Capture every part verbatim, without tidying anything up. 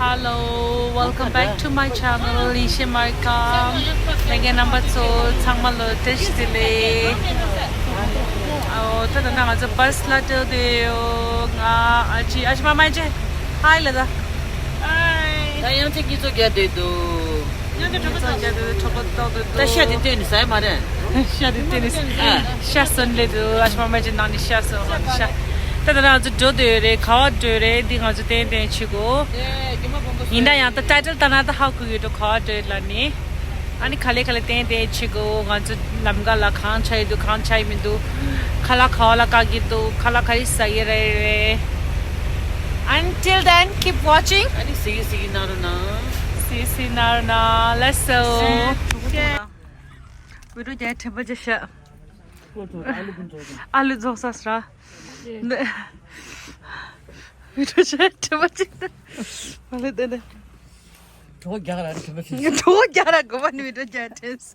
Hello, welcome back to my channel, Ishe Markham. ལྷན་རྒྱས་རྣམ་པ་ཚོ་ཚང་མ་ལོ་བཀྲ་ཤིས་བདེ་ལེགས། ཨོ། ད་ད་ནང་ང་ཚོ་བྷ་སི་ལ་སྤྲད་དེ་ཡོད། ང་ཨ་ཅེ་ཨ་ཅེ་མ་མ་ཅེ། ཧའི་ལ་ད། ཧའི། ད་ཡང་ཅིག་སྐྱིད་ཚོ་རྒྱག་འདོད་འདུག་ཡང་ཅིག་གྲོགས་པོ་ཚོ་རྒྱག་འདོད་འདུག་གྲོགས་པོ་ཏོག་འདོད་འདུག་ད་ཤ་དེ་སྟོན་ནས་ཟ་ཡ་མ་རེད། ཤ་དེ་སྟོན་ནས་ཨ། ཤ་སོན་ལེ་འདུག་ཨ་ཅེ་མ་མ་ཅེ་ནང་ནས་ཤ་སོན་ཤ། ད་ད་ང་ཚོ་འགྲོ་འདོད་རེད། ག་བ་འགྲོ་རེད། འདི་ང་ཚོ་ཏན་ཏན་བྱེད་དགོས། ཡིན་ད་ཡང་ད་ཊའི་ཊལ་ལྟ་ན་ད་ཧ་གོ་གི་འགྲོ་ག་བ་འགྲོ་ལ་ནི། ཨ་ནི་ག་ལེ་ག་ལེ་ཏན་ཏན་བྱེད་དགོས། ང་ཚོ་ལམ་ཁ་ལ་གང་ཆགས་ཡི་འདུག་གང་ཆགས་ཡི་མི་འདུག་ཁ་ལག་ག་བ་ལ་བཀག་གི་འདུག་ཁ་ལག་ག་རེ་ཟ་གི་རེད་རེད། Until then, keep watching. ཨ་ནི་སི་སི་ན་རུ་ན། སི་སི་ན་རུ་ན། Let's go. བི་ཌིའོ་རྒྱག་དྲན་པ་ཅིག་ཤག་ཨ་ལུ་རྫོགས་ས་ར། བི་ཌིའོ་རྒྱག་དྲན་པ་ཅིག་མ་ལུས་དེ་ནས། གྲོགས་རྒྱག་ར་དྲན་པ་ཅིག་གྲོགས་རྒྱག་ར་དགོས་པ་ནི་བི་ཌིའོ་རྒྱག་དྲན་ས།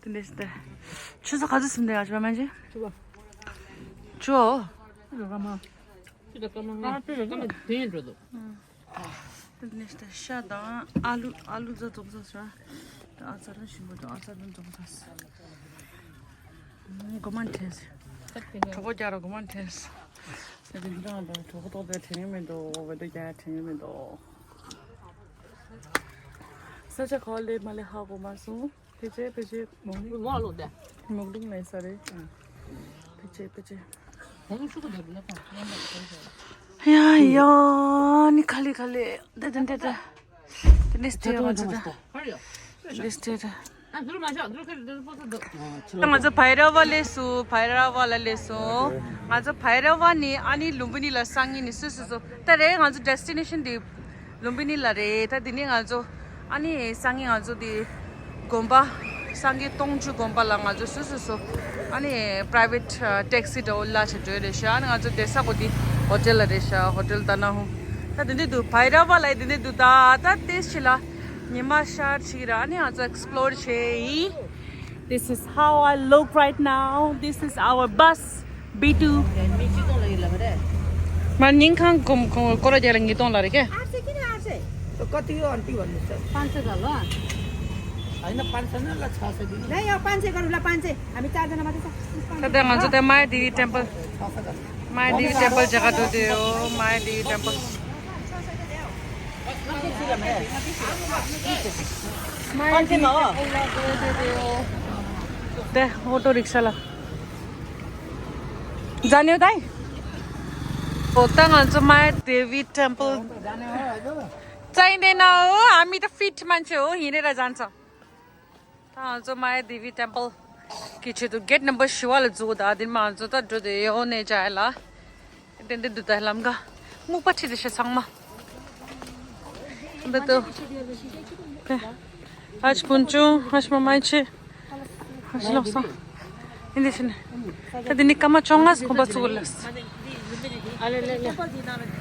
དེ་ནས་སྟེ། ཆུ་ཚོད་ག་ཚོད་ཟིན་འདུག་ཡ་ཅོ་མན་ཅི། ཅོ། ཅི་ལ་ཀ་མ། ཅི་ལ་ཀ་མ་ང་ཅི་ལ་ཀ་མ་དེ་འགྲོ་འདུག་དེ་ནས་ཤ་དང་ཨ་ལུ་ཨ་ལུ་ཛ་རྫོགས་ས་ར། ད་ཨ་ཚ་ར་ཞིམ་པོ་དང་ཨ་ཚ་ར་རྫོགས་ས། གོ་མན་ཐེངས། གྲོགས་པོ་རྒྱག་ར་གོ་མན་ཐེངས། ད་དེ་འདྲ་ང་གྲོགས་པོ་ཏོག་ཙམ་དྲན་གྱི་མི་འདུག་བི་ཌིའོ་རྒྱག་དྲན་གྱི་མི་འདུག་ས་ཆ་ག་བ་སླེབས་མ་སླེབས་ཧ་གོ་མ་སོང་། ཕལ་ཆེར་ཕལ་ཆེར་མོག་མོག་ལོག་དེ། མོག་ལུང་ལ་ཡིན་ས་རེད། ཕལ་ཆེར་ཕལ་ཆེར། ཡ་ཡ་ནི་ག་ལེ་ག་ལེ། དེ་དེ་དེ་དེ་དེ་ནི་སྟེ་ང་ཚོ་ད། དེ་སྟེ་ད། ད་ང་ཚོ་བྷའི་ར་ཝ་སླེབས་སོང་། བྷའི་ར་ཝ་ལ་སླེབས་སོང་། ང་ཚོ་བྷའི་ར་ཝ་ནི་ཨ་ནི་ལུམ་བི་ནི་ལ་སང་ཉིན་ནི་སུ་སུ་སུ་ད་རེད། ང་ཚོ་ཌེ་སི་ཊི་ནེ་ཤན་དེ། ལུམ་བི་ནི་ལ་རེད། ད་དེ་ནས་ང་ཚོ་ཨ་ནི་སང་ཉིན་ང་ཚོ་དེ་དགོན་པ་སངས་རྒྱས་སྟོང་མཆོད་དགོན་པ་ལ་ང་ཚོ་སོ་སོ་སོ་ཨ་ནི་པ་རའི་ཝེ་ཊི་ཊེག་སི་འདྲ་བོ་གླ་བྱས་འགྲོ་ཡ་རེད་ཤག་ཨ་ནི་ང་ཚོ་བསྡད་ས་གོ་དེ་ཧོ་ཊེལ་ལ་རེད་ཤག་ཧོ་ཊེལ་ད་ན་ཧོ། ད་དེ་འདྲ་འདུག་བྷའི་ར་ཝ་ལ་དེ་འདྲ་འདུག་ད་ད་ཏེས་ཆེ་ལ་ཉི་མ་ཤར་ཆེ་གི་ར་ཨ་ནི་ང་ཚོ་ཨེག་སི་པོ་ལོར་བྱས་ཡིན། This is how I look right now. This is our bus, B two. མ་ཉིན་གང་གོམ་གོམ་སྐོར་ར་རྒྱག་ལ་ཉིས་སྟོང་ལ་རེད་ཀྱེ། आठ सय किन आठ सय? तो कति हो अन्ति भन्नुहोस् त? पाँच सय गर्नु? होइन, पाँच सय नै ल छ सय दिनु। नहीं हो, पाँच सय गरौँला, पाँच सय। हामी चारजना मात्रै छ। ད་ལྟ་ང་ཚོ་ད་མ་ཡ་དེ་བི་ཊེམ་པལ། མ་ཡ་དེ་བི་ཊེམ་པལ་ཇ་ག་འགྲོ་དུ་ཡོད། མ་ཡ་དེ་བི་ཊེམ་པལ། མ་ཡ་དེ་བི་ཊེམ་པལ་ལ་འགྲོ་དུ་ཡོད། དེ་ཨོ་ཊོ་རིག་ཤ་ལ། जाने हो दाइ? हो त ང་ཚོ་མ་ཡ་དེ་བི་ཊེམ་པལ། जाने हो दाइ? जाने हो दाइ? जाने हो दाइ? जाने हो दाइ? ད་ང་ཚོ་མ་ཡ་དེ་བི་ཊེམ་པལ་གྱི་ཆེད་དུ་གེ་ཊི་ནམ་བར་བཞི་པ་ལ་འཛུལ་ད། དེ་ནས་མ་ང་ཚོ་ད་འགྲོ་དེ་ཡོད་ནས་ཇ་ཡ་ལ། དེ་འདི་འདུག་ད་ལམ་ཀ་སྨུག་པ་ཁྲིད་དེ་ཤ་ཚང་མ། འདི་ཏོ། ཨ་ཅེ་སྤུན་ཆུང་ཨ་ཅེ་མ་མ་ཡ་ཆེ། ཨ་ཅེ་ལོག་སོང་། ཡིན་དེ་ཤི་ནས། ད་དེ་ནི་སྐར་མ་བཅོ་ལྔ་གོམ་པ་ཚུགས་ལ།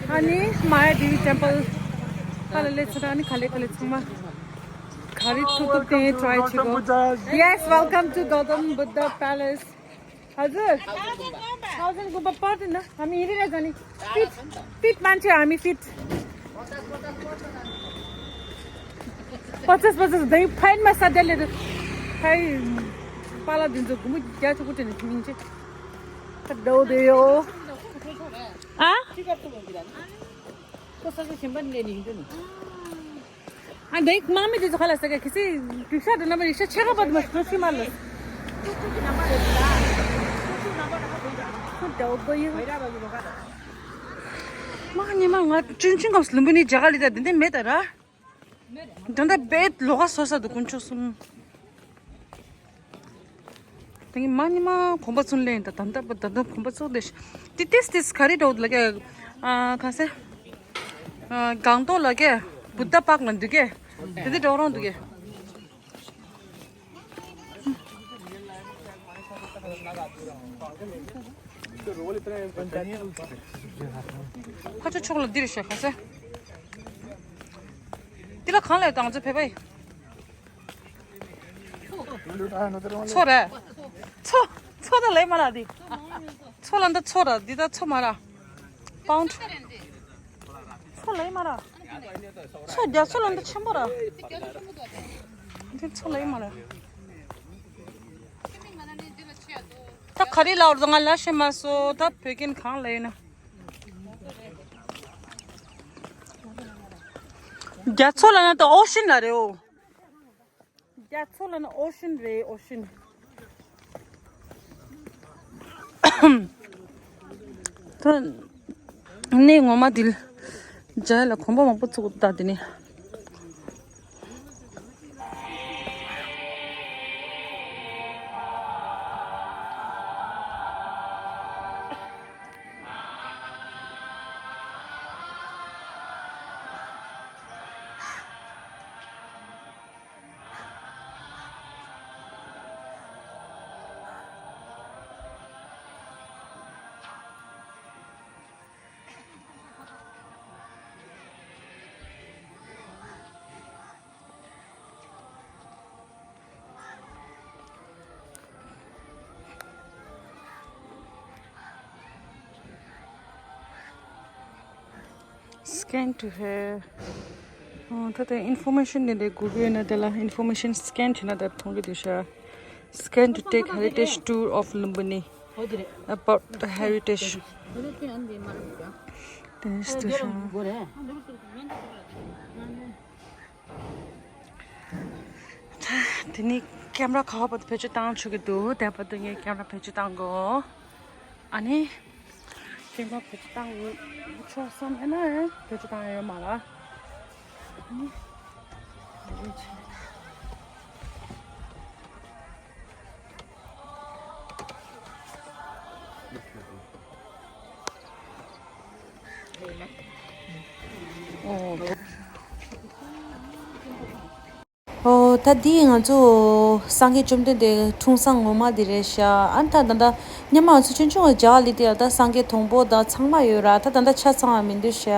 ཨ་ནི་མ་ཡ་དེ་བི་ཊེམ་པལ་ཧ་ལ་ལེ་ཚོ་ད་ནི་ག་ལེ་ག་ལེ་ཚང་མ། ག་རེ་ཐུབ་ཐུབ་དེ་ཊ་རའི་བྱེད་དགོས། Yes, welcome to Gautam Buddha Palace. हजुर। थाउजन्ड गुम्बा पर्दैन, हामी हिँडेर जाने। फिट, फिट मान्छे हामी, फिट। पचास पचास दही फाइनमा साध्याले त। खै पाला दिन्छ, घुमु क्या छ कुटे नि मिंचे। दौ दे हो। आ? कसैको सिम्बन लिने हिँड्नु नि। ཨ་འདི་མ་མི་དེ་ཚོ་ཁ་ལ་ཟེར་གི་ཁི་སི་རིག་ཤ་དེ་ནམ་རིག་ཤ་ཆེ་ག་པ་དུ་མ་ཤི་ཤི་མ་ལ། ཁོ་དེ་འོ་དོ་ཡོད། མ་ཉི་མ་ང་ཅུན་ཅུན་གམ་སླུམ་པོ་ནི་རྒྱ་ག་ལི་ད་དེ་འདྲ་མེད་ད་ར། དེ་འདྲ་བེད་ལོ་ག་སོ་ས་དུ་དཀོན་མཆོག་གསུམ། དེ་ངས་མ་ཉི་མ་གོམ་པ་ཚུན་ལེན་ད་ད་ད་ད་ད་གོམ་པ་ཚུགས་དེ་ཤ། ཏི་ཏིས་ཏིས་ག་རེ་འགྲོ་འདུག་ལ་ཀྱ། ཨ་ག་སེ། ཨ་སྒང་ཏོག་ལ་ཀྱ། བུདྡྷ་པཱརྐ་ལ་འདུག་ཀྱ། དེ་དེ་འགྲོ་རང་འདུག་ཀྱ། ཕ་ཆོ་ཕྱོགས་ལ་འདིར་ཤ་ག་སེ། འདི་ལ་གང་ལ་ཡོད་ད་ང་ཚོ་ཕེབས་པ་ཡིན། མཚོ་རེད། མཚོ། མཚོ་ད་ལས་མ་ར་འདི། མཚོ་ལ་འདི་མཚོ་ར་འདི་ད་མཚོ་མ་ར། པའུནྜ། མཚོ་ལས་མ་ར། ཚོ་རྒྱ་མཚོ་ལ་འདི་ཆེན་པོ་ར། འདི་མཚོ་ལ་ཡིན་མ་ར། ད་ག་རེ་ལབ་ར། ང་ལ་ཤེས་མ་སོང་། ད་བོད་ཀྱིན་གང་ལ་ཡིན་ན། རྒྱ་མཚོ་ལ་ན་ད་ཨོ་ཤིན་ལ་རེད་འོ། རྒྱ་མཚོ་ལ་ན་ཨོ་ཤིན་རེད། ཨོ་ཤིན། ད་གནས་ངོ་མ་དེ་ལ་མཇལ་ལ་གོམ་པ་མང་པོ་ཚུགས་ད་དེ་ནས། Scan to have. ཨོ། ད་ལྟ་ཨིན་ཕོར་མེ་ཤན་འདི་འདྲའི་དགོས་ཀྱི་ཡོད་ན་དེ་ལ་ཨིན་ཕོར་མེ་ཤན་སི་ཀེན་བྱས་ན་ད་མཐོང་གི་འདུག་ཤག Scan to take heritage tour of Lumbini about the heritage. དེ་ནས་འདུག་ཤག་དེ་ནས་ཀེམ་ར་ག་བ་བར་དུ་བེད་སྤྱོད་བཏང་ཆོག་གི་འདུག་དེ་བར་དུ་ངས་ཀེམ་ར་བེད་སྤྱོད་བཏང་གོ་ཨ་ནི། ཀེམ་ར་བེད་སྤྱོད་བཏང་ཆོག་བསམ་ཡོད་ན་ཡང་བེད་སྤྱོད་བཏང་ཡོད་མ་ལ། ཨ་ནི། ཨོ། ད་འདི་ང་ཚོ་སངས་རྒྱས་བཅོམ་ལྡན་འདས་འཁྲུངས་ས་ངོ་མ་འདི་རེད་ཤག་ཨ་ནི་ད་ད་ད་སྔོན་མ་ང་ཚོ་ཆུང་ཆུང་བ་རྒྱ་ལི་དེ་ལ་ད་སངས་རྒྱས་དང་པོ་ད་ཚང་མ་ཡོད་ར། ད་ད་ད་ཆ་ཚང་བ་མི་འདུག་ཤག་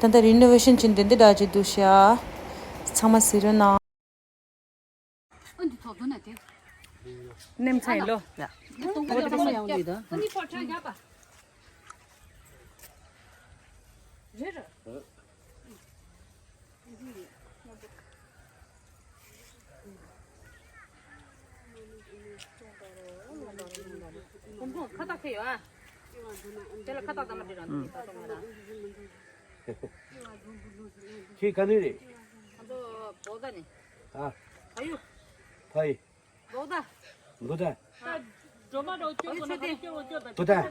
ད་ད་རི་ནོ་ཝེ་ཤན་བྱས་འདི་འདི་འདྲ་ཅིག་འདུག་ཤག་ཚང་མ་གཟིགས་རོགས་གནང་། ཨ་འདི་ཐོག་ཏུ་ན་དེ། ནེམ་ཚ་ཡིན་ལོ། ཡ། འདི་ཏོང་ཏོ་ཡང་ཡང་ལུས་ད། ཨ་ནི་ཐོག་ཁྲ་རྒྱག་པ། རེད་རེད། ཁོང་ཁ་བཏགས་ཁེ་ཡོད་ཨ། དེ་ལ་ཁ་བཏགས་དང་མ་འབྲེལ་རང་འདུག་ད་གཏོང་ཡ་ར། ཁྱེད་ག་ནས་རེད། ང་ཚོ་བོ་ད་ནས། ཨ། ཕ་ཡུལ། ཕ་ཡུལ། བོ་ད། བོ་ད། ཨ། སྒྲོལ་མ་རོ་ཅོ་བོ་ན་ཕ་ཡུལ་ཅོ་བོ་ཅོ་ད།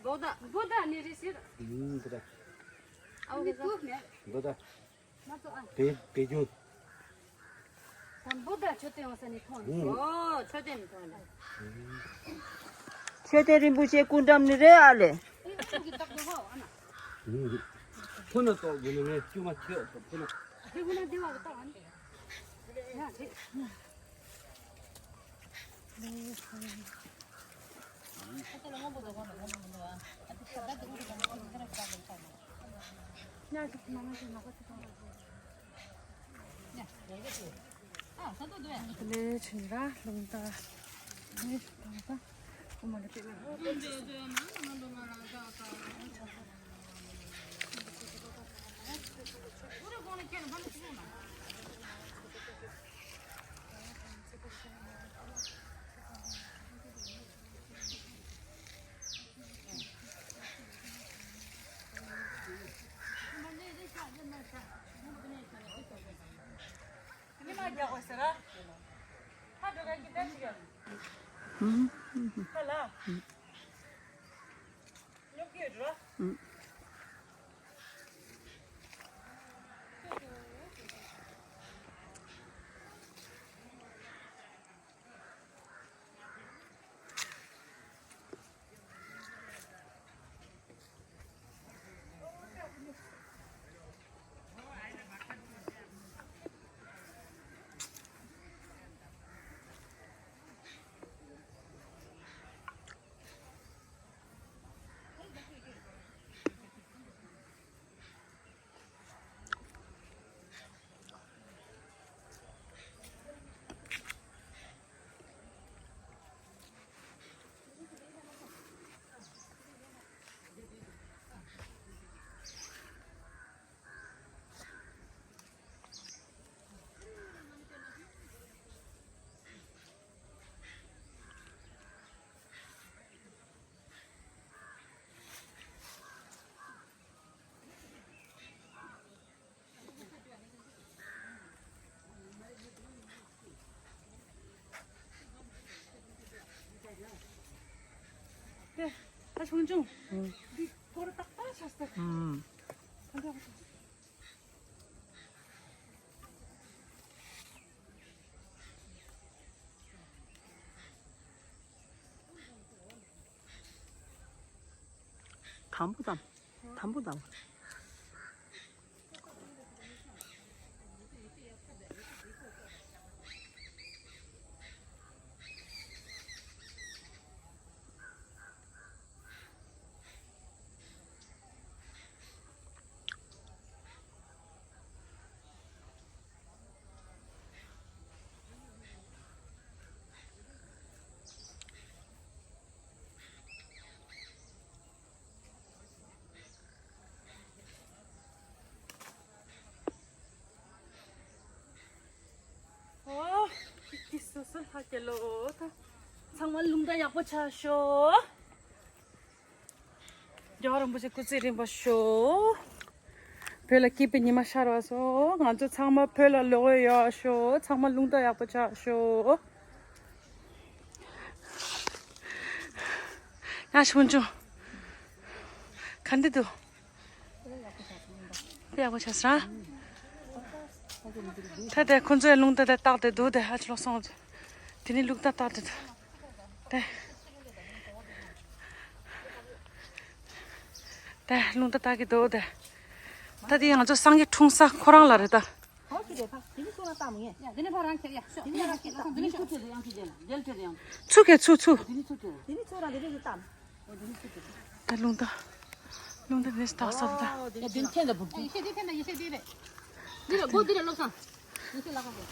བོ་ད། བོ་ད་ནས་རེད་ཟེར། ཨུམ། བོ་ད། ཨ་འོ་ག་ས། བོ་ད། ང་ཚོ་ཨ། བེ་བེ་ཅུང་། དང་པོ་ད་མཆོད་རྟེན་འོང་ས་ནས་མཐོང་ནས། ཨོ། མཆོད་རྟེན་མཐོང་ནས། མཆོད་རྟེན་རིན་པོ་ཆེ་སྐུ་འགྲམ་ནས་རེད་ཨ་ལེ། ཨེ་ཨ་ཅུ་གི་བཏགས་འདུག་ཧོ་ཨ་ན། ཕུ་ནུ་ཏོག་དགོས་ནི་མེད་ཅུ་མ་ཁྱེད་ཏོག་ཕུ་ནུ། དེ་ཁོ་ན་དེ་བ་གི་བཏགས་ཨ་ནི། ཡ་རེད། ཆུང་ཆུང་། འདི་ཐོ་རེ་ཏག་ཏག་ཆགས་སོང་། ཨུམ། ད་འདྲ་བ་ཆགས་སོང་། དམ་པོ་དང་། དམ་པོ་དང་། ཨོ། ཁྱི་ཁྱི་སོ་སོ་ལྷ་རྒྱལ་ལོ། ད་ཚང་མ་རླུང་རྟ་ཡག་པོ་ཆགས་ཤོག། རྒྱལ་བ་རིན་པོ་ཆེ་སྐུ་ཚེ་རིང་བ་ཤོག། བོད་ལ་སྐྱིད་པའི་ཉི་མ་ཤར་བ་སོགས། ང་ཚོ་ཚང་མ་བོད་ལ་ལོག་ཡོང་ཤོག། ཚང་མ་རླུང་རྟ་ཡག་པོ་ཆགས་ཤོག། ཡ་ཆུང་ཆུང་། ག་འདི་འདུག། དཔེ་ཡག་པོ་ཆགས་སོང་། ད་དེ་ཁོ་ཚོའི་རླུང་རྟ་དེ་བཏགས་ཏེ་འདུག། དེ་ཧ་ཅི་ལོག་སོང་། དེ་ནི་རླུང་རྟ་བཏགས་ཏེ་འདུག། དེ། དེ་རླུང་རྟ་བཏགས་ཀྱི་འདུག་དེ། ད་དེ་ང་ཚོ་སངས་རྒྱས་འཁྲུངས་ས་ཁོ་རང་ལ་རེད་ད། ཧོ་ཁྱི་རེད་ཕ། དེ་ནི་ཚུར་ལ་བཏགས་མི་ངེས། ཡ་དེ་ནི་ཕ་རང་ཁྱེར་ཡ་ཤོག། དེ་ནི་ཡ་རང་ཁྱེར་ལོག་སོང་། དེ་ནི་ཤོག། ཚུར་ཁྱེར་ཡང་ཁྱེར་རྒྱལ་ལ་རྒྱལ་ཁྱེར་ཡང་། ཚུར་ཁྱེར་ཚུར་ཚུར། དེ་ནི་ཚུར་ཁྱེར། དེ་ནི་ཚུར་ར་དེ་རེད་བཏགས། ད་རླུང་རྟ། རླུང་རྟ་ནས་བཏགས་ས་རེད་ད། ཡ་དེ་ནི་ཁྱེར་ད་བུ། ཡེ་ཤེས་དེ་ཁྱེར་ད་ཡེ་ཤེས་དེ་རེད། འདི་རེད་སྒོ་འདི་རེད་ལོག་སོང་། ཡེ་ཤེས་ལག་པ་དེ།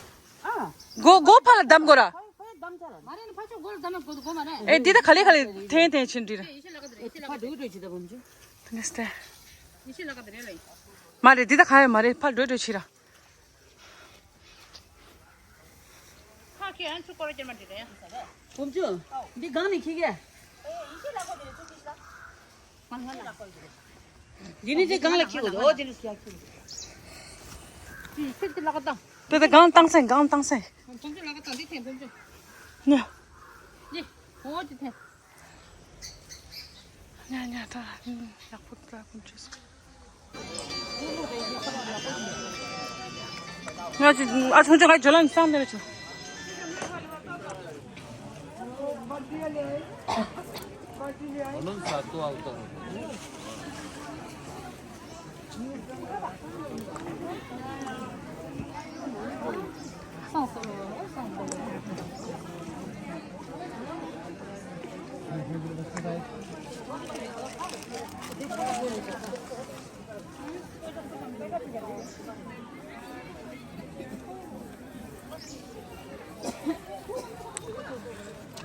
ཨ། སྒོ་སྒོ་ཕར་ལ་བསྡམ་དགོས་ར། ཕར་བསྡམ་ཚར་ར། མ་རེད་ནི་ཕར་ཕྱོགས་སྒོ་ལ་བསྡམ་ན་སྒོ་སྒོ་མ་རེད། ཨེ་འདི་ད་ག་ལེ་ག་ལེ་འཐེན་འཐེན་བྱེད་འདི་རེད། ཡེ་ཤེས་ལག་པ་དེ་རེད། ཡེ་ཤེས་ལག་པ་དེ་རེད། ཕར་འགྲོ་འགྲོ་བྱེད་ད་བུ་མོ་ཅུ། དེ་ནས་སྟེ། ཡེ་ཤེས་ལག་པ་དེ་རེད་ལ་ཡིན། མ་རེད་འདི་ད་ག་ཡོད་མ་རེད། ཕར་འགྲོ་འགྲོ་བྱེད་ར། ཁ་ཁེ་ཨན་ཚུ་སྐོར་ར་ཅན་མ་འདི་རེད། བུམ་ཆུ། འདི་སྒང་ནས་ཁྱེར་གས། འདི་ནི་ཅི་སྒང་ལ་ཁྱེར་དགོས། འོ་འདི་ནི་ཁྱེར་ཁྱེར། ཅི་ཁྱེར་ཏེ་ལག་བཏང་། དེ་དེ་སྒང་བཏང་སེ་སྒང་བཏང་སེ། བུམ་ཆུ་ལག་བཏང་འདི་འཐེན་བུམ་ཆུ། ཉ། འདི། འོ་འདི་འཐེན། ཉ་ཉ་ད་ཡག་པོ་ད་བུམ་ཆུ་སོང་། ང་ཅི་ཨ་ཆུང་ཆུང་ང་ཇོ་ལན་སང་དེ་རེད་ཆུ།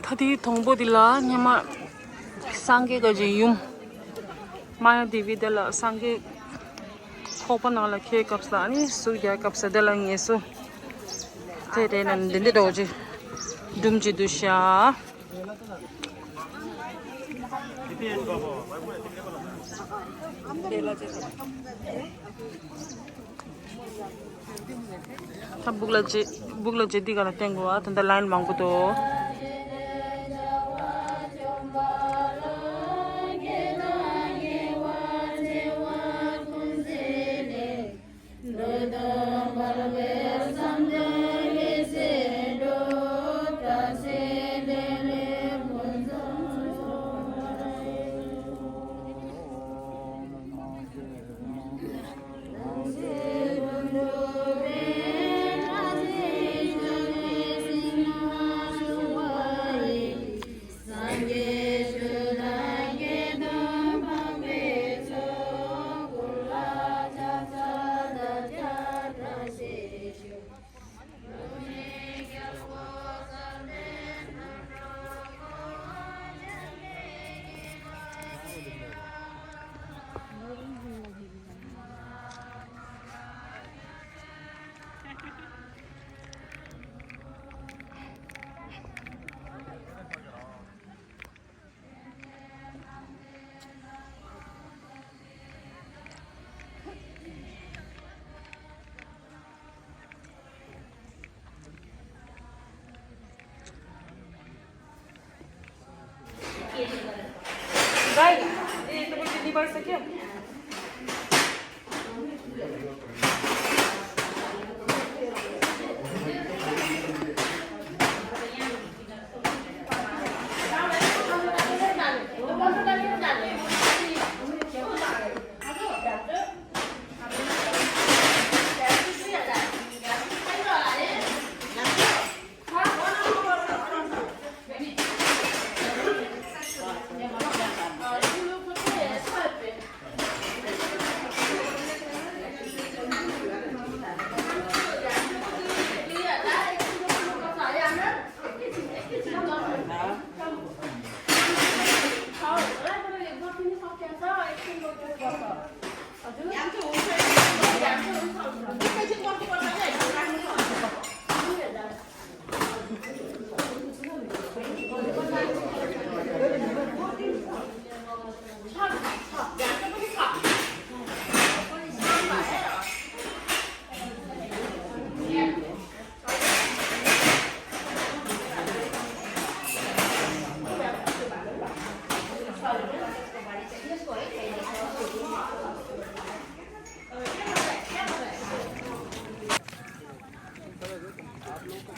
ད་དེའི་དང་པོ་འདི་ལ་སྔོན་མ་སངས་རྒྱས་ཀྱི་ཡུམ་མ་ཡ་དེ་བི་དེ་ལ་སངས་རྒྱས་ཁོག་པ་ནང་ལ་ཁྱེར་སྐབས་ལ་ནི་ཟུག་རྒྱག་སྐབས་ལ་དེ་ལ་ངལ་གསོ་དེ་རེད་ན་འདི་འདི་འདྲ་བོ་ཅིག་སྒྲུབ་ཀྱི་འདུག་ཤག། ད་སྦུག་ལ་རྗེ་སྦུག་ལ་རྗེ་འདི་ག་ལ་བསྟན་དགོས་བ་ད་ལྟ་ལའིན་མང་པོ་འདུག།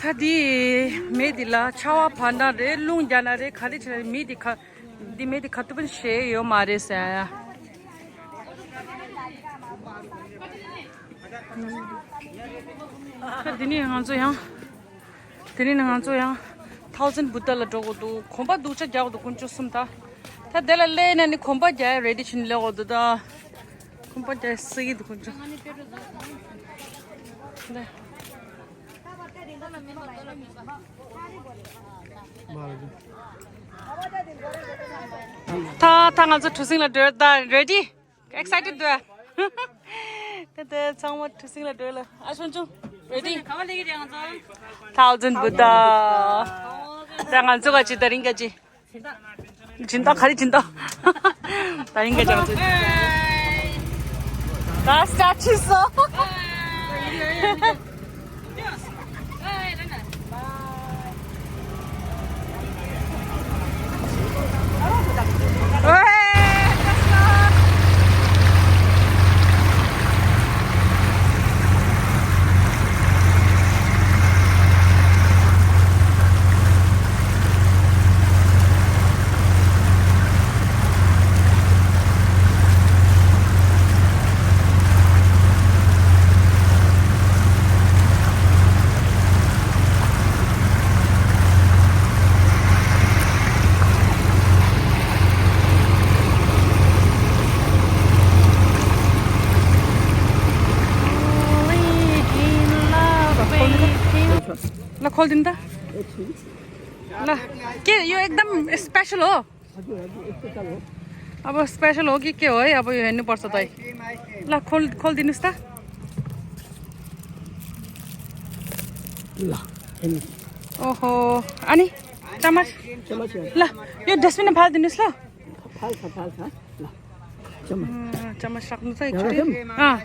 ད་འདི་མེ་འདི་ལ་ཆར་པ་བབས་ན་རེད། རླུང་རྒྱག་ན་རེད། ག་རེ་བྱས་ན་རེད། མེ་འདི་ག་འདི་མེ་འདི་ག་དུས་པོ་ཞེ་ཡོད་མ་རེད་ཟེར་ཡ། ད་འདི་ནས་ང་ཚོ་ཡང་། དེ་རིང་ང་ཚོ་ཡང་ཐའོ་ཟན་བུ་ཏཱ་ལ་འགྲོ་དགོས་འདུག་གོམ་པ་སྡུག་ཅག་རྒྱག་དགོས་འདུག་དཀོན་མཆོག་གསུམ་ད། ད་དེ་ལ་སླེབས་ན་ནི་གོམ་པ་རྒྱག་ཡ་རེ་ཌི་བྱས་ནས་སླེབས་དགོས་འདུག་ད། གོམ་པ་རྒྱག་ཡ་སྲིད་ཀྱི་འདུག་དཀོན་མཆོག་འདི། ད་ད་ང་ཚོ་གྲུ་གཟིངས་ལ་འགྲོ་ད་རེ་ཌི། Excited འདུག་ད་ལྟ་ཚང་མ་གྲུ་གཟིངས་ལ་འགྲོ་ལ། ཨ་ཆོན་ཆུང་། Ready? ག་བ་ལེགས་རེད་ང་ཚོ། ཐའོ་ཟན་བུ་ཏཱ། ད་ང་ཚོ་ག་ཅི་ད་རིང་ག་ཅི། སྦྱིན་བདག་ག་རེ་སྦྱིན་བདག་ད་རིང་ག་ཅི་ང་ཚོ། ད་start བྱས་སོང་། ལ་ཁོལ་དིན་ད། ལ་ཀེ་ཡོ་ཨེག་དམ་སྤེ་ཤལ་ཨོ། हजुर, हजुर, यस्तो छ हो। अब स्पेशल हो कि के हो है, अब यो हेर्नुपर्छ त है। ल खोल, खोलिदिनुहोस् त। ल, हेर्नु। ओहो, अनि चमच। चमच हो। ल, यो डस्टबिनमा फालिदिनुहोस् ल। फाल्छ, फाल्छ। ल, चमच। अँ, चमच राख्नु त एकचोटि। अँ।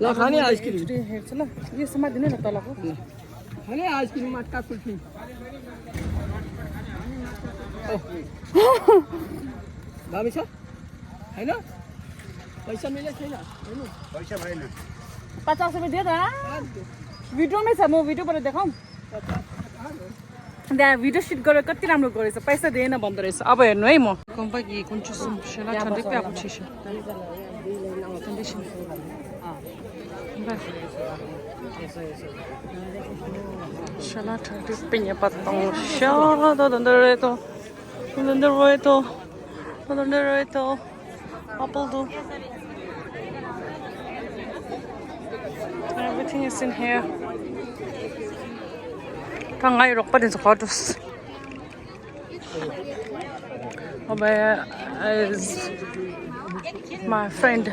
ल, खाने आइसक्रिम। एकचोटि हेर्छु ल। यो समातिदिनु न तलको। ल। खाने आइसक्रिम, मट्टा कुल्फी। दामी छ? होइन? पैसा मिले छैन? हेर्नु। पैसा भएन। पचास रुपियाँ दियो त। भिडियोमै छ, म भिडियोबाट देखाउँ। त्यहाँ भिडियो सुट गरेर कति राम्रो गरेछ, पैसा दिएन भन्दो रहेछ। अब हेर्नु है म। कम्पा कि कुन चाहिँ सुन सेला छँदै पे आएको छ। Shala thirty pe nya pa tong sha da da da re to. Da da re to. Da da re to. Apple do. Everything is in here. Ka ngai rok pa din sa khatus. Over is my friend.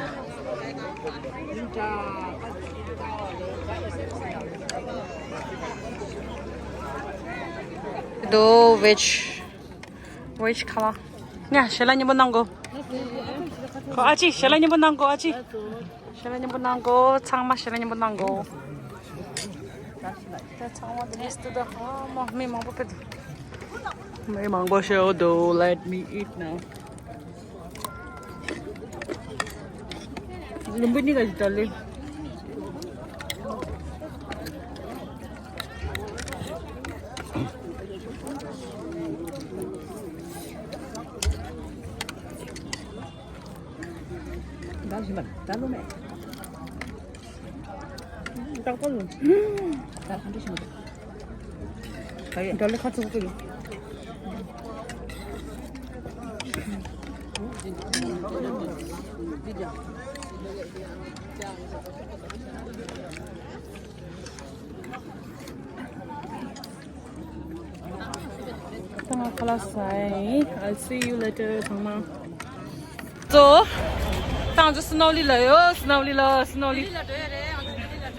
Do veg, veg khala. ཉ་ཞལ་ལག་མཉེས་པོ་གནང་གོ། ཁོ་ཨ་ཅེ་ཞལ་ལག་མཉེས་པོ་གནང་གོ། ཨ་ཅེ་ཞལ་ལག་མཉེས་པོ་གནང་གོ། ཚང་མ་ཞལ་ལག་མཉེས་པོ་གནང་གོ། ད་ཚང་མ་དེ་ནས་སྟུ་ད། ཨ་མ་མི་མང་པོ་ཕེབས་འདུག་མི་མང་པོ་ཤོག་དོ། Let me eat now. ལུམ་བུ་གཉིས་ཀ་ཞིག་ད་ལེ། ད་ཞིམ་པ་ད་ལོ་མེད། ད་ལོ་མེད། ད་ལོ་མེད། ད་ལོ་ཁ་ཚུགས་ཚུགས། ཚང་མ་ཁ་ལག་ཟ་ཡིན། I'll see you later ཚང་མ། ཚོ། ད་ང་ཚོ་སི་ནོ་ལི་ལ་ཡོད། སི་ནོ་ལི་ལ། སི་ནོ་ལི།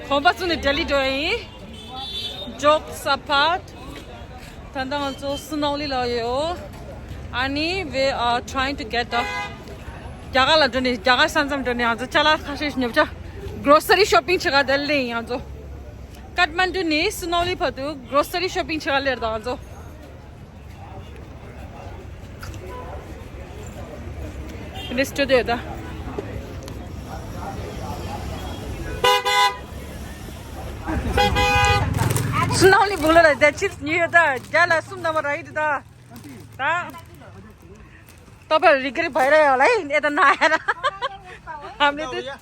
གོམ་པ་བཙུགས་ནས་ལྡི་ལི་འགྲོ་ཡིན། Jokes apart. ད་ལྟ་ང་ཚོ་སི་ནོ་ལི་ལ་ཡོད། ཨ་ནི་we are trying to get the རྒྱ་གར་ལ་འགྲོ་ནས། རྒྱ་གར་ས་མཚམས་འགྲོ་ནས་ང་ཚོ་ཅ་ལག་ཁ་ཤས་ཉོ་བྱ། Grocery shopping བྱེད་ག་དེ་ལ་ཡིན་ང་ཚོ། ཀཏ་མན་ཌུ་ནས་སི་ནོ་ལི་བར་དུ་grocery shopping བྱེད་ག་སླེབས་ད་ང་ཚོ། Let's do that. Sunauli भुलो र chips new यो त ज्याला सुम नम्बर है त। त तपाईँ रिग्रेट भइरह्यो होला है यता नआएर। हामीले त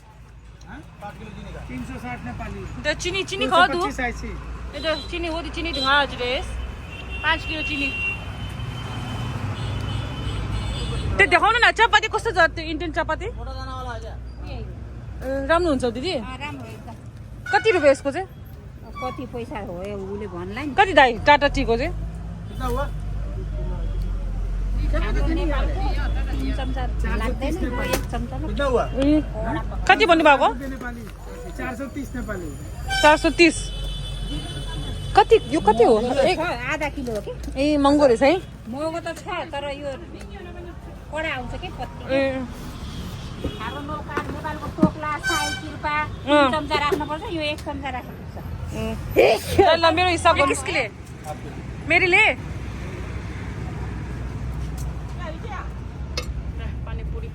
तीन सौ साठ नेपाली। त्यो चिनी चिनी दो खाऊ सौ तू। पच्चीस आइसी। त्यो त चिनी हो त्यो चिनी धुवा हजुर यस। पाँच किलो चिनी। त्यो देखाउनु न चपाती कस्तो छ त्यो इन्डियन चपाती। मोटा दानावाला आइज। ए, राम्रो हुन्छ दिदी। अँ, राम्रो एकदम। कति रुपियाँ यसको चाहिँ? कति पैसा हो उसले भन्ला नि। कति दाई टाटा टीको चाहिँ? कितना हुआ? हाम्रो नेपालको तिन चम्चा लाग्दैन, यो एक चम्चा ल। कितना हुआ? ए, कति भन्नुभएको? नेपाली चार सौ तीस नेपाली। चार सौ तिस। कति यो कति हो? एक छ, आधा किलो हो कि? ए, महँगो रहेछ है। महँगो त छ, तर यो कडा आउँछ कि पत्ती। ए, हाम्रो नौका नेपालको टोक्ला साई किर्पा अँ। तिन चम्चा राख्नुपर्छ, यो एक चम्चा राख्नुपर्छ। ए। ल, ल, मेरो हिसाब गर्नु। किसको लिए? मेरे लिए? पानीपुरी।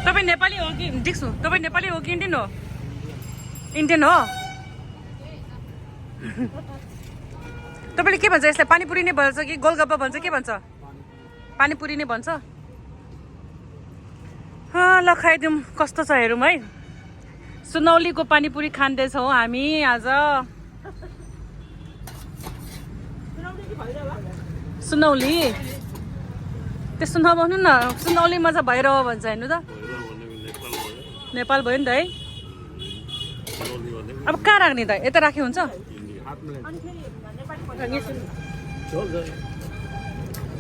तपाईँ नेपाली हो कि डिक्स हो? तपाईँ नेपाली हो कि इन्डियन हो? इन्डियन हो। तपाईँले के भन्छ यसलाई? पानीपुरी नै भन्छ कि गोलगप्पा भन्छ, के भन्छ? पानीपुरी नै भन्छ। अँ, ल खाइदिउँ, कस्तो छ हेरौँ है। सुनौलीको पानीपुरी खाँदैछौँ हामी आज। सुनौली त्यस्तो नभन्नु न। सुनौली मजा भइरह भन्छ हेर्नु त। नेपाल भयो नि त है। अब कहाँ राख्ने त? यता राखे हुन्छ?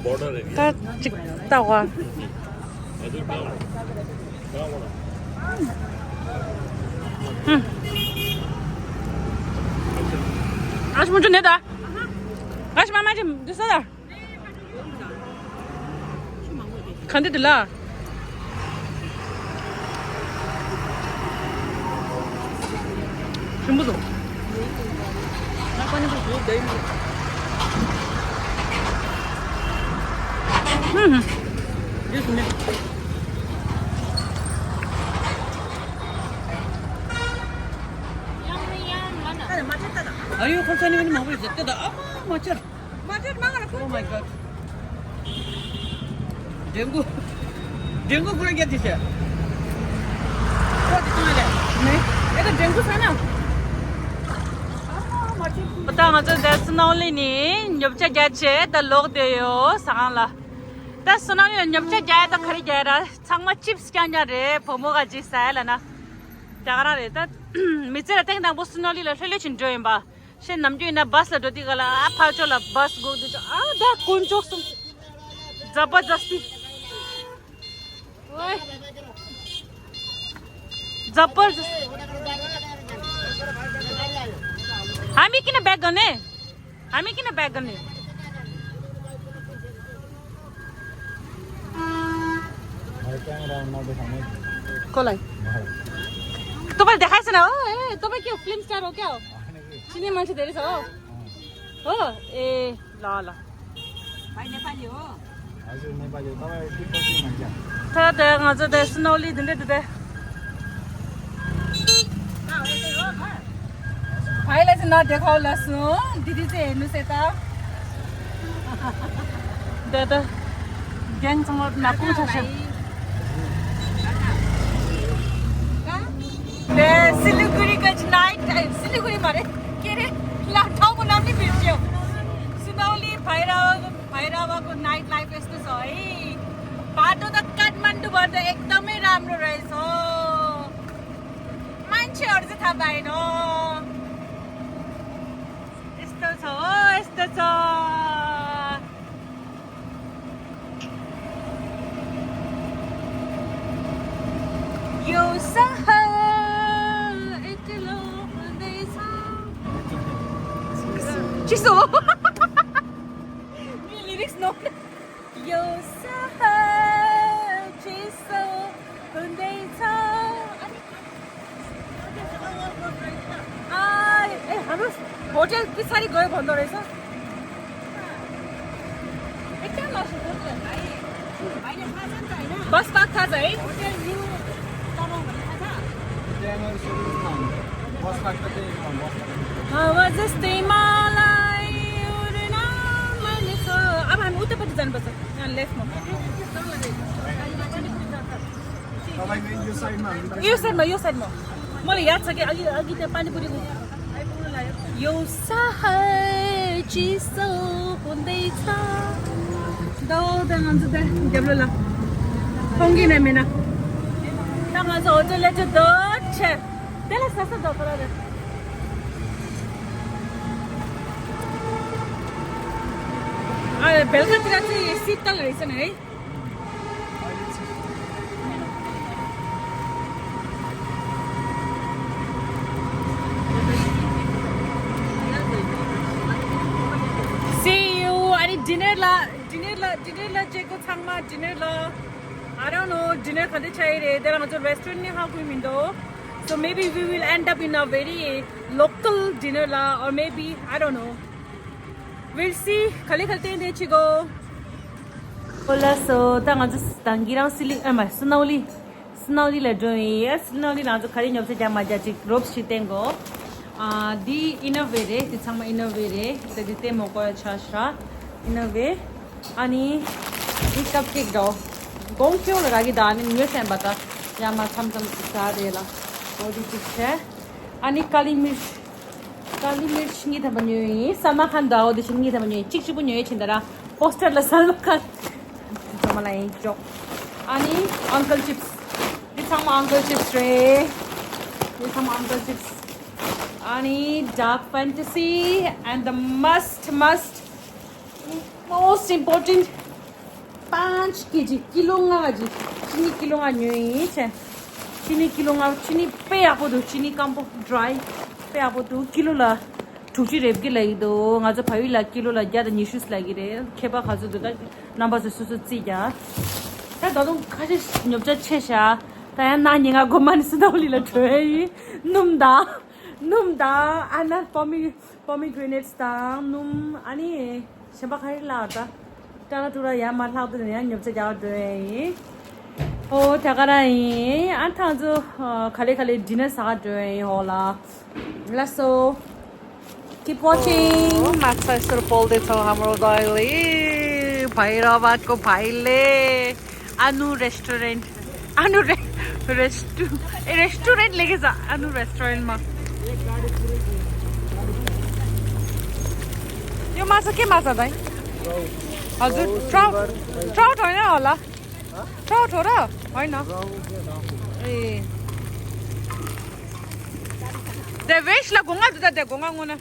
Border area. कहाँ चिक्ता हुआ। हजुर, कहाँबाट? कहाँबाट? आज मुझे नहीं था। आज मामा जी दूसरा था। खाँदै थियो ल। Are you concerned even more with the other? Oh, my God. Dengue dengue कुरा क्या दिशा? नहीं, ये तो डेंगू था ना। ད་ང་ཚོ་ད་སུ་ནོ་ལི་ནས་ཉོ་ཆ་རྒྱག་ཆེད་ད་ལོག་བསྡད་ཡོད་ཟ་ཁང་ལ། ད་སུ་ནོ་ལི་ལ་ཉོ་ཆ་རྒྱག་ད་ག་རེ་རྒྱག་ར་ཚང་མ་ཅིབས་རྐྱང་རྐྱང་རེད། བུ་མོ་ག་ཅིག་ཟ་ཡ་ལ་ན་རྒྱག་རང་རེད། ད་མི་ཚེ་ལ་ཐེངས་དང་པོ་སུ་ནོ་ལི་ལ་ལྷོད་ལྷོད་ཅིག་འགྲོ་ཡིན་པ། ཤེས་ནམ་རྒྱུན་ཡིན་ན་བཱས་ལ་འགྲོ་དུས་ག་ལ་ཨ་ཕར་ཕྱོགས་ལ་བཱས་སྒུག་དུས་ཨ་ད་དཀོན་མཆོག་གསུམ། ཛ་བ་ཛ་སི་ཏི། ཨོའི། ཛ་བ་ཛ་སི་ཏི། हामी किन ब्याग गर्ने? हामी किन ब्याग गर्ने? कसलाई? तपाईँ देखाएछ न हो? ए तपाईँ के फिल्म स्टार हो क्या हो? चिन्ने मान्छे धेरै छ हो? हो? ए ल ल। भाइ नेपाली हो? हजुर, नेपाली हो। तपाईँ तिब्बती मान्छे। ད་ད་ང་ཚོ་ད་སུ་ནོ་ལི་འདི་འདྲ་འདི་འདྲ། भाइलाई चाहिँ नदेखाउला सु। दिदी चाहिँ हेर्नुहोस् यता। दादा ग्याङसँग नाकु छ। ए सिलगढीको चाहिँ नाइट टाइम सिलगढीमा अरे के अरे ला ठाउँको नाम नि बिर्स्यो। सुनौली भैरव भैरवको नाइट लाइफ यस्तो छ है। बाटो त काठमाडौँभन्दा एकदमै राम्रो रहेछ। मान्छेहरू चाहिँ थाहा पाएन। यस्तो छ हो यस्तो छ। यो सहर एक्लो हुँदैछ। चिसो हो। Lyrics no. यो सहर चिसो हुँदैछ। अनि आ, ए हाम्रो होटल पछाडि गयो भन्दो रहेछ। ए कहाँ लग्छ होटल? बस पार्क थाहा छ है? होटल न्यू तराउ भन्ने थाहा छ? आवाज जस्तै मलाई उडेन मानिस। अब हामी उतापट्टि जानुपर्छ, यहाँ लेफ्टमा। यो साइडमा, यो साइडमा। मलाई याद छ कि अघि, अघि त्यहाँ पानीपुरी यो सहर चिसो हुँदैछ। दौ, दौ, दौ, दौ, दौ, ल। पोंगिन मेना। दौ, दौ, होटल ले दौ, छे। त्यसलाई सस्तो दौ, पर। अँ, बेलुकातिर चाहिँ शीतल रहेछ नि है। See you. अनि डिनर ला, डिनर ला, डिनर ला जेको छाङमा डिनर ला। I don't know, dinner खाँदै छ अरे, त्यसलाई चाहिँ रेस्टुरेन्ट नै खाएको मिन्दो। So maybe we will end up in a very local dinner la, or maybe, I don't know. We'll see. खालि खालि त्यही त्यही छिगो। होला, so ད་ང་ཚོ་ད་གི་རང་སི་ལི་ཨ་མ་སི་ནོ་ལི། སི་ནོ་ལི་ལ་འགྲོ་ཡིན། ཡ་སི་ནོ་ལི་ལ་ང་ཚོ་ག་རེ་ཉོབ་ཆ་རྒྱག་མ་རྒྱག་ཅིག་རོབ་ཞིག་བསྟན་གོ། ཨ་འདི་ཨིན་ནར་ཝེར་རེད། འདི་ཚང་མ་ཨིན་ནར་ཝེར་རེད། ད་འདི་བསྟན་མོ་གོ་ཡ་ཆ་ཤ་ཨིན་ནར་ཝེར། ཨ་ནི་འདི་ཀབ་ཀེག་འདྲ་གོང་ཁྱོད་ལ་རག་གི་ད་ནི་ངོས་སེམས་པ་ད་ཡ་མ་མཚམས་མཚམས་ཤིག་ཟ་རེད་ལ། འོ་འདི་ཅིག་བྱས། ཨ་ནི་ཀ་ལི་མིར། ཀ་ལི་མིར་ཆི་གཉིས་ཐམ་པ་ཉོས་ཡིན། སལ་མ་ཁན་དང་འོ་དེ་ཆི་གཉིས་ཐམ་པ་ཉོས་ཡིན། གཅིག་གཅིག་པུ་ཉོས་ཡིན་ཕྱིན་ད་ར་པོ་སི་ཊར་ལ་སལ་མ་ཁན། ཚང་མ་ལ་ཡིན་ཅོག་ཨ་ནི་ཨང་ཀལ་ཅིབས། འདི་ཚང་མ་ཨང་ཀལ་ཅིབས་རེད། འདི་ཚང་མ་ཨང་ཀལ་ཅིབས། ཨ་ནི་Dark Fantasy and the must must most important. Punch ཀེ་ཇི་ཀི་ལོ་ལྔ་གི་ཅི་ནི་ཀི་ལོ་ལྔ་ཉོས་ཡིན་ཆེ། ཅི་ནི་ཀི་ལོ་ལྔ། ཅི་ནི་དཔེ་ཡག་པོ་འདུག་ཅི་ནི་སྐམ་པོ་ཌི་རའི་དཔེ་ཡག་པོ་འདུག་ཀི་ལོ་ལ་དྲུག་ཅུ་རེ་བརྒྱད་ལབ་ཀྱི་འདུག་ང་ཚོ་བལ་ཡུལ་ལ་ཀི་ལོ་ལ་བརྒྱ་དང་ཉི་ཤུ་ལབ་ཀྱི་རེད། ཁྱད་པར་ག་ཚོད་འདུག་ད་རྣམ་པ་ཚོས་སོ་སོ་རྩིས་རྒྱག་ད་ད་དུང་ཁ་ཤས་ཉོབ་ཆ་ཆེ་ཤག་ད་ཡང་ན་ཉིན་ང་དགོན་པ་ནི་སི་ཏོ་ལི་ལ་བྲོས་ཡིན། སྣུམ་དང་སྣུམ་དང་ཨ་ན་པོ་མི་པོ་མི་གྷི་རེ་ནེ་ཊི་སི་དང་སྣུམ། ཨ་ནི་གཞན་པ་ག་རེ་ལབ་ད། ཏྲ་ལ་ཏུ་ར་ཡར་མར་ལྷག་དུས་ནས་ཡང་ཉོབ་ཆ་རྒྱག་འགྲོ་ཡིན། ཨོ་ད་ག་རང་ཡིན། ཨ་ཐང་ཚོ་ག་ལེ་ག་ལེ་ཌི་ནར་ཟ་ག་འགྲོ་ཡིན། ཧོ་ལ། Let's go. Keep watching. माछा यस्तो पोल्दैछौँ हाम्रो दाइले। भैरवाको भाइले। अनु रेस्टुरेन्ट। अनु रे रेस्टु ए रेस्टुरेन्ट लेखेछ अनु रेस्टुरेन्टमा। यो माछा के माछा दाइ? हजुर, ट्राउट। ट्राउट होइन होला? ट्राउट हो र? होइन। ए, त्यहाँ वेस्टलाई घुमा दिँदा त्यहाँ घुमा घुमा।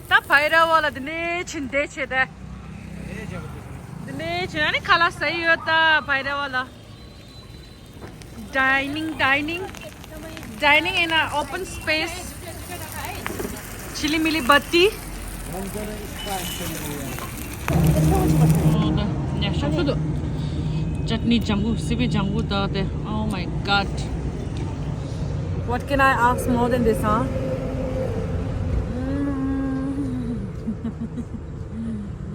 ད་བྷའི་ར་ཝ་ལ་འདི་ནས་ཕྱིན་བསྡད་བྱས་ཏེ། འདི་ནས་ཕྱིན། ཨ་ནི་ཁ་ལག་ཟ་ཡི་ཡོད་ད་བྷའི་ར་ཝ་ལ། Dining, dining, dining in an open space. Chili mili batti. ཉ་ཤོག་ཤོག་ཏུ། ཅཊ་ནི་ལྗང་གུ། སི་པན་ལྗང་གུ་ད་དེ། Oh my God. What can I ask more than this, huh?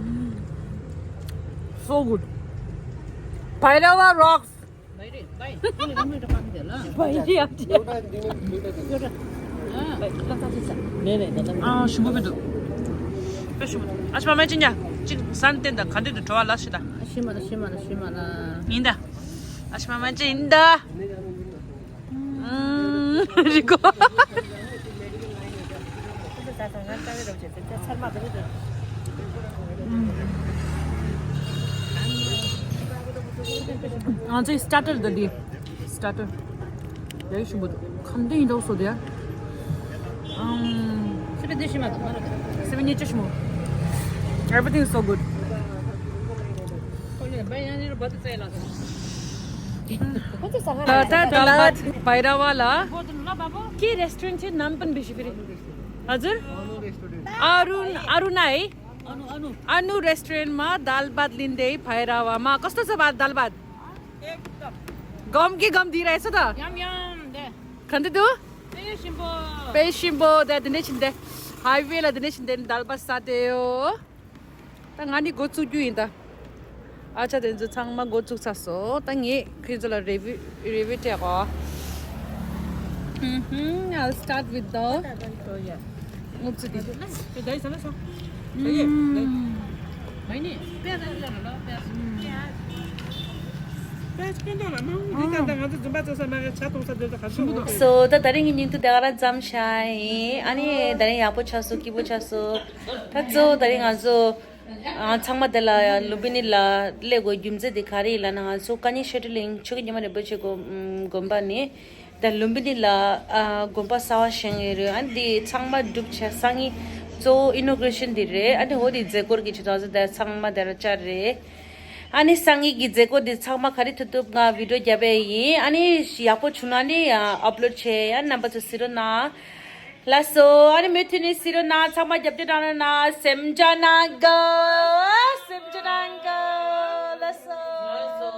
Mm. So good. Bhairava rocks. बाहिर, बाहिर। बाहिर आएको थियो होला। बाहिर आएको थियो। एउटा दिने, दुईटा दिने। एउटा। अँ। अँ, सुमो बेटो। पे सुमो। आज मामा चाहिँ यहाँ। चिक सान तेन दा, खाँदै दु ठवा लास दा। सिमला, सिमला, सिमला। हिँड्दा। आज मामा चाहिँ हिँड्दा। अँ, रिको। अझै स्टार्टर द डे स्टार्टर। यही सुबह खाँदै हिँड्दा उसो दिया। सेभेन एट चस्मो। Everything is so good. भैरवाला के रेस्टुरेन्ट थियो नाम पनि बिर्सियो फेरि। हजुर, अरुण, अरुणा है। अनु रेस्टुरेन्टमा दाल भात लिँदै भैरवामा। कस्तो छ भात, दाल भात? गम के गम दिइरहेछ त? खाँदै दु? पेसिम्बो। पेसिम्बो द दिने छिन्दे। हाइवेला दिने छिन्दे दाल भात साथे हो। ད་ང་ནི་འགོ་བཙུགས་རྒྱུ་ཡིན་ད། ཨ་ཅག་དེ་ཚོ་ཚང་མ་འགོ་བཙུགས་ཚར་སོང་། ད་ངས་ཁྱེད་ཚོ་ལ་རེ་བི་རེ་བི་སྤྲད་གོ། Mm-hmm. I'll start with the. So ད་ད་རིང་གི་ཉིན་ཐོ་དེ་ག་རང་མཚམས་བཞག་ཡིན། ཨ་ནི་ད་རིང་ཡག་པོ་ཆགས་སོང་། སྐྱིད་པོ་ཆགས་སོང་། ད་གཙོ་བོ་ད་རིང་ང་ཚོ་ཨ་ཚང་མ་དེ་ལ་ལུམ་བི་ནི་ལ་སླེབས་དགོས་རྒྱུ་མཚན་དེ་ག་རེ་ཡིན་ལབ་ན། ང་ཚོ་ཀ་ཉེ་ཤོ་ཏྲི་ལིང་ཆོས་ཀྱི་ཉི་མ་རིན་པོ་ཆེ་དགོན་པ་ནས་ད་ལུམ་བི་ནི་ལ་ཨ་དགོན་པ་གསར་པ་བཞེངས་ཡོད་རེད། ཨ་ནི་དེ་ཚང་མ་གྲུབ་བྱས་སང་ཉིན་གཙོ་བོ་ཨི་ནོ་གྷི་རེ་ཤན་དེ་རེད། ཨ་ནི་འོ་དེ་མཛད་སྒོར་གྱི་ཆེད་དུ་ང་ཚོ་དེ་ཚང་མ་དེ་ར་བཅར་རེད། ཨ་ནི་སང་ཉིན་གྱི་མཛད་སྒོ་འདི་ཚང་མ་ག་རེ་ཐུབ་ཐུབ་ང་བི་ཌི་ཡོ་རྒྱབ་པ་ཡིན། ཨ་ནི་ཡག་པོ་བྱུང་ན་ནི་ཨ་ཨབ་ལོཌ་བྱེད། ཨ་ནི་རྣམ་པ་ཚོ་གཟིགས་རོགས་གནང་། ལགས་སོ། ཨ་ནི་མུ་མཐུད་ནས་གཟིགས་རོགས་གནང་། ཚང་མ་རྒྱབ་སྐྱོར་གནང་རོགས་གནང་། སེམས་ཅན་ནང་གི། སེམས་ཅན་ནང་གི། ལགས་སོ། ལགས་སོ།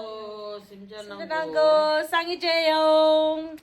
སེམས་ཅན་ནང་གི། སེམས་ཅན་ནང་གི། སང་ཉིན་མཇལ་ཡོང་།